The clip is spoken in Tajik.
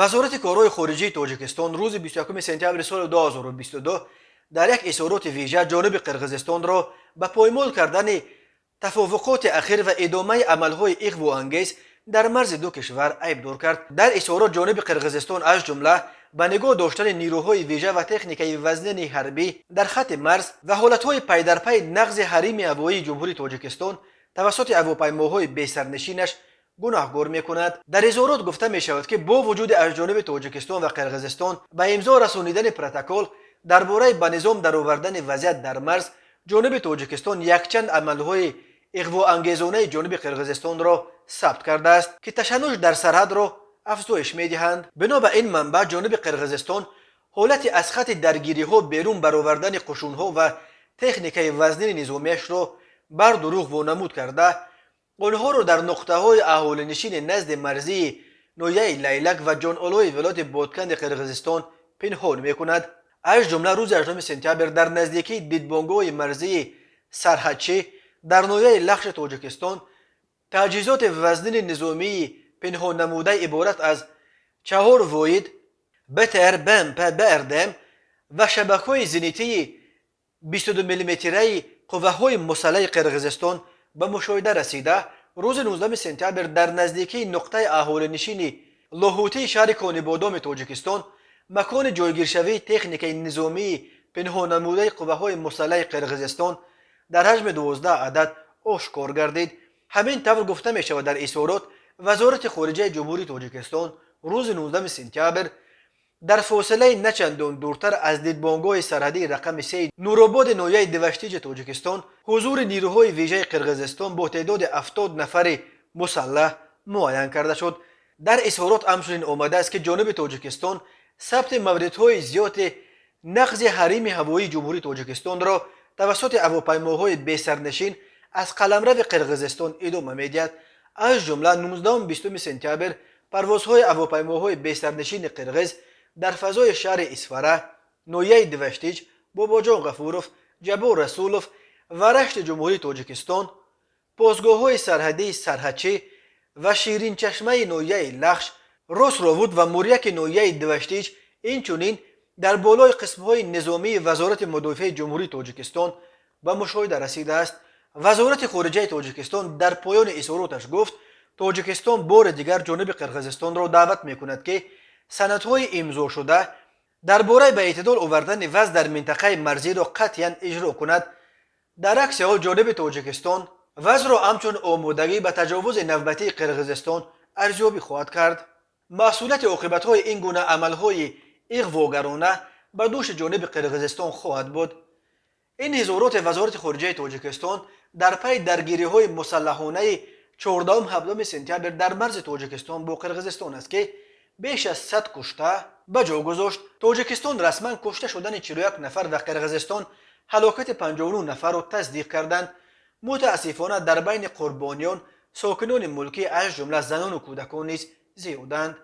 Вазорати корҳои хориҷии Тоҷикистон рӯзи 21 сентябри соли 2022 дар як изҳороти вижа ҷониби Қирғизистонро ба поймол кардани тафовуқоти ахир ва идомаи амалҳои иғвоангез дар марзи ду кишвар айбдор кард. Дар изҳорот ҷониби Қирғизистон, аз ҷумла ба нигоҳ доштани нирӯҳои вижа ва техникаи вазнини ҳарбӣ дар хатти марз ва ҳолатҳои пайдарпайи нақзи ҳарими ҳавоии Ҷумҳурии Тоҷикистон тавассути ҳавопаймоҳои бесарнишинаш гунаҳгор мекунад. Дар изҳорот гуфта мешавад, ки бо вуҷуди аз ҷониби Тоҷикистон ва Қирғизистон ба имзо расонидани протокол дар бораи ба низом даровардани вазъият дар марз, ҷониби Тоҷикистон якчанд амалҳои иғвоангезонаи ҷониби Қирғизистонро сабт кардааст, ки ташаннуҷ дар сарҳадро афзоиш медиҳанд. Бино ба ин манбаъ, ҷониби Қирғизистон ҳолати аз хатти даргириҳо берун баровардани қушунҳо ва техникаи вазнини низомиашро бар дурӯғ вонамуд карда, онҳоро дар нуқтаҳои аҳолинишини назди марзии ноҳияи Лайлак ва Ҷонолои вилояти Ботканди Қирғизистон пинҳон мекунад. Аз ҷумла, рӯзи 8 сентябр дар наздикии дидбонгоҳи марзии Сарҳадчӣ дар ноҳияи Лахши Тоҷикистон таҷҳизоти вазнини низомии пинҳоннамуда иборат аз чаҳор воҳид БТР, БМП, БРДМ ва шабакҳои зенитии 22 миллиметраи қувваҳои мусаллаҳи Қирғизистон ба мушоҳида расида, рӯзи 19 сентябр дар наздикии нуқтаи аҳолинишини Лоҳутии шаҳри Конибодоми Тоҷикистон макони ҷойгиршавии техникаи низомии пинҳоннамудаи қувваҳои мусаллаҳи Қирғизистон дар ҳаҷми 12 адад ошкор гардид. Ҳамин тавр, гуфта мешавад дар изҳорот, Вазорати хориҷаи Ҷумҳурии Тоҷикистон рӯзи 19 сентябр дар фосилаи начандон дуртар аз дидбонгоҳи сарҳадии рақами сеи Нурободи ноҳияи Деваштиҷи Тоҷикистон ҳузури нирӯҳои вижаи Қирғизистон бо теъдоди 70 нафари мусаллаҳ муайян карда шуд. Дар изҳорот ҳамчунин омадааст, ки ҷониби Тоҷикистон сабти мавридҳои зиёди нақзи ҳарими ҳавоии Ҷумҳурии Тоҷикистонро тавассути ҳавопаймоҳои бесарнишин аз қаламрави Қирғизистон идома медиҳад. Аз ҷумла, 19-20 сентябр парвозҳои ҳавопаймоҳои бесарнишини қирғиз дар фазои шаҳри Исфара, ноҳияи Деваштич, Бобоҷон Ғафуров, Ҷаббор Расулов ва Рашти Ҷумҳурии Тоҷикистон, постгоҳҳои сарҳадии Сарҳадчӣ ва Ширинчашмаи ноҳияи Лахш, Ростровуд ва Муряки ноҳияи Деваштич, инчунин дар болои қисмҳои низомии Вазорати мудофиаи Ҷумҳурии Тоҷикистон ба мушоҳида расидааст. Вазорати хориҷаи Тоҷикистон дар поёни изҳороташ гуфт: Тоҷикистон бори дигар ҷониби Қирғизистонро даъват мекунад, ки санадҳои имзошуда дар бораи ба эътидол овардани вазъ дар минтақаи марзиро қатъиян иҷро кунад. Дар акси ҳол, ҷониби Тоҷикистон вазъро ҳамчун омодагӣ ба таҷовузи навбатии Қирғизистон арзёбӣ хоҳад кард. Масъулияти оқибатҳои ин гуна амалҳои иғвогарона ба дӯши ҷониби Қирғизистон хоҳад буд. Ин изҳороти Вазорати хориҷаи Тоҷикистон дар пайи даргириҳои мусаллаҳонаи 14-17 сентябр дар марзи Тоҷикистон бо Қирғизистон аст, ки беш аз 100 кушта ба ҷо гузошт. Тоҷикистон расман кушта шудани 41 нафар ва Қирғизистон ҳалокати 59 нафарро тасдиқ карданд. Мутаассифона, дар байни қурбониён сокинони мулкӣ, аз ҷумла занону кӯдакон низ зиёданд.